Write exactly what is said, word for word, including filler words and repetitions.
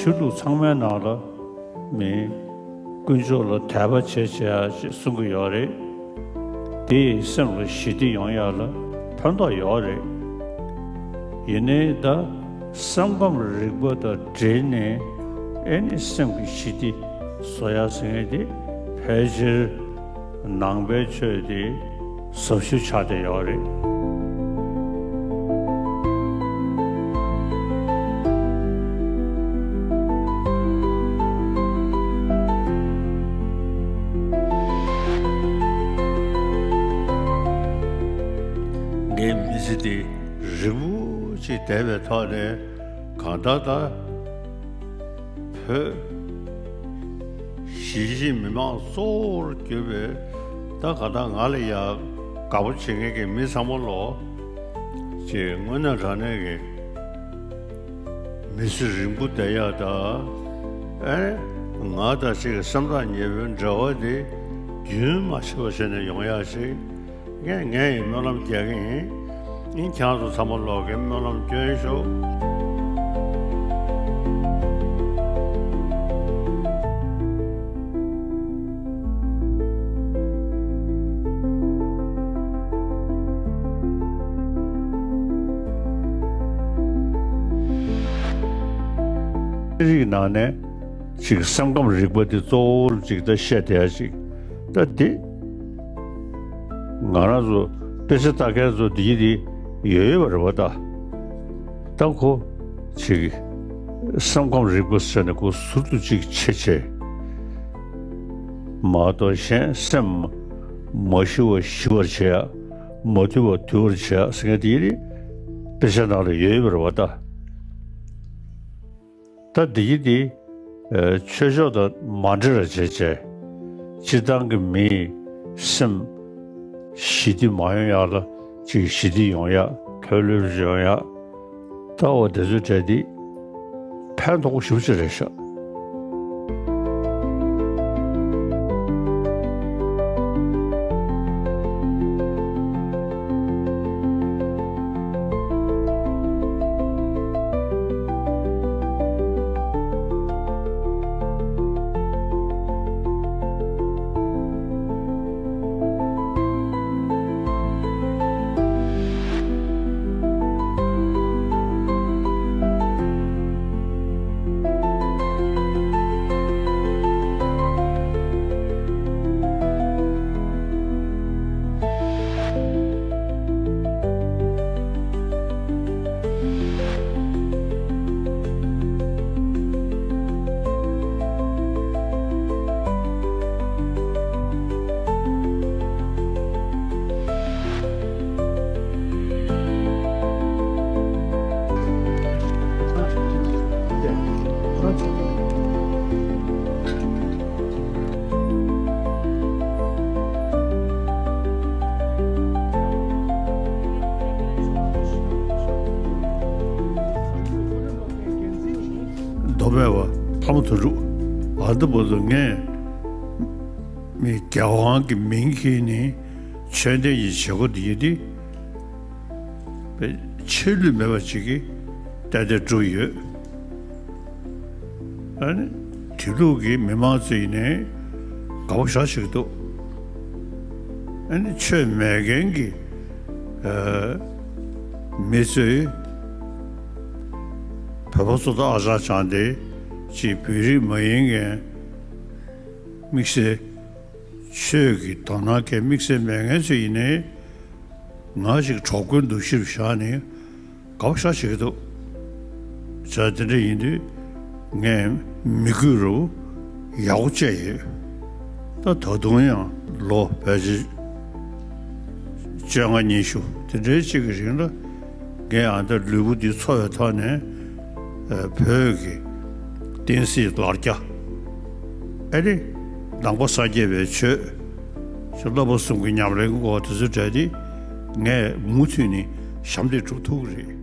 ཆོས་ལུགས་ཚང་མའི་ནང་ལ་མི་དཀོན་མཆོག་ལ་དད་པ་བྱེད་བྱེད་ཡ་ཞེས་གསུང་གི་ཡོད་རེད། དེ་ཡིས་སེམས་ལ་ཞི་བདེ་ཡོང་ཡ་ལ་ཕན་ཐོགས་ཡོད་རེད། ཡིན་ནའི་ད་སེམས་ཁམས་རིག་པ་དང་འབྲེལ་ནས་ཨེ་ནི་སེམས་ཀྱི་ཞི་བདེ་བཟོ་ཡ་ཟེར་མཁན་དེ་ཕལ་ཆེར་ནང་པའི་ཆོས་དེ་ཟབ་ཤོས་ཆགས་བསྡད་ཡོད་རེད། ངའི་མི་ཚེ་འདི་རིང་པོ་ཅིག་བསྡད་པའི་ཐོག་ནས། གང་ལྟར་ད་བོད་གཞིས་བྱེས་མི་མང་གཙོ་བོར་གྱུར་པའི། ད་གང་ལྟར་ང་ལ་ཡ་དགའ་པོ་བྱེད་མཁན་གྱི་མི་ཚང་མ་ལོ་ཅིག་དངོས་གནས་དྲང་གནས་ཀྱི་མི་ཚེ་རིང་པོ་བསྡད་ཡག་དང་། ཨེ་ང་དང་ཅིག་སེམས་ཐག་ཉེ་པོའི་འབྲེལ་བ་དེ་རྒྱུན་མ་ཆད་པ་བྱས་ནས་ཡོང་ཡག་ཅིག་ངས་ངས་ཡི་སྨོན་ལམ་རྒྱག་གི་ཡིན། ཨིན། ཁྱེད་རང་ཚོ་ཚང་མ་ལོག་གིས་སྨོན་ལམ་སྐྱོན་ཤོག་རིགས་ནང་ནས་ཅིག་སེམས་ཁམས་རིག་པ་དེ་གཙོ་བོར་ཅིག་ད་བཤད་བསྡད་ཡ་ཅིག་ད་དེ། ང་རང་ཚོ་དཔེ་ཆ་ལྟ་མཁན་ཚོ་འདི་འདི་ཡོད་ཡོད་པ་རེད་པ་ད། ད་ཁོ་ཅིག་སེམས་ཁམས་རིག་པ་ཟེར་ནས་ཁོ་ཟུར་དུ་ཅིག་ཕྱེ་བྱས། མ་གཏོགས་གཞན་སེམས་མ་ཞི་བ་ཞི་བར་བྱེད་ཡ། མ་དུལ་བ་དུལ་བར་བྱེད་ཡ་ཟེར་མཁན་འདི་འདི་དཔེ་ཆ་ནང་ལ་ཡོད་ཡོད་པ་རེད་པ་ད། ད་འདི་གི་འདི། ཨ། ཆོས་ཕྱོགས་དང་མ་འབྲེལ་བ་བྱས་བྱས། སྤྱིར་བཏང་གི་མིའི་སེམས་ཞི་བདེ་མ་ཡོང་ཡག་ལ་ཅིག་ཞི་བདེ་ཡོང་ཡག། ཕན་ལོས་ཡོང་ཡག། ད་འོ་དེ་ཚོའི་གྲས་འདི་ཕན་ཐོགས་པོ་ཞེ་པོ་ཅིག་རེད་ཤག་མདོ་སྨད་པ་ལྷ་མོ་དོན་གྲུབ། ཨ། འདི་བར་དུ་ངས་མི་རྒྱལ་དབང་གི་མིང་གིས་ནི་ཆོས་ལྡན་གྱི་བྱེད་སྒོ་འདི་ཡིན་ཏེ། པའི་ཆོས་ལུགས་མེད་པ་ཅིག་གིས་ཏན་ཏན་བསྒྲུབས་ཡོད། ཨ་ནི་དེ་ལུགས་ཀྱི་མི་མང་ཚོ་ཡིན་ནའི་དགའ་པོ་ཞེ་དྲག་བྱེད་ཀྱི་འདུག་ཨ་ནི་ཆོས་མེད་མཁན་གྱི་ཨ་མི་ཚོས་བོད་པ་ཚོ་དང་ཨ་ཅག་བྱས་ཏེ་ཅིག་བོད་རིགས་མ་ཡིན་མཁན། དམིགས་བསལ་ཆོས་ཀྱི་དོ་སྣང་མཁན་དམིགས་བསལ་མེད་མཁན་ཚོ་ཡིན་ནའི། ང་ཞིག་གྲོགས་པོའི་འདུ་ཤེས་བཞག་ནས་དགའ་པོ་ཞེ་དྲག་བྱེད་ཀྱི་འདུག་བྱས་དེ་འདྲ་ཡིན་དུས་ངས་མི་དགོས་རུ་ཡག་པོ་བྱས་ཡོད། ད་ད་དུང་ཡང་ལོ་ཕལ་ཆེར་བཅོ་ལྔ་ཉི་ཤུ་དེ་འདྲའི་ཅིག་གི་རིང་ལ། ངས་ཨ་ད་ལུས་པོ་འདི་འཚོ་བའི་ཐོག་ནས་ཨ་བོད་ཀྱི་བསྟན་སྲིད་ལ་རྒྱ། ཨ་ནི་ནང་པ་སངས་རྒྱས་པའི་ཆོས། ཅིག་བསླབ་པ་གསུམ་གྱི་ཉམས་ལེན་གྱི་སྐོར་དེ་ཚོའི་གྲས་དེ་ངས་མུ་མཐུད་ནས་ཞབས་འདེགས་སྒྲུབ་ཐུབ་ཀྱི་རེད།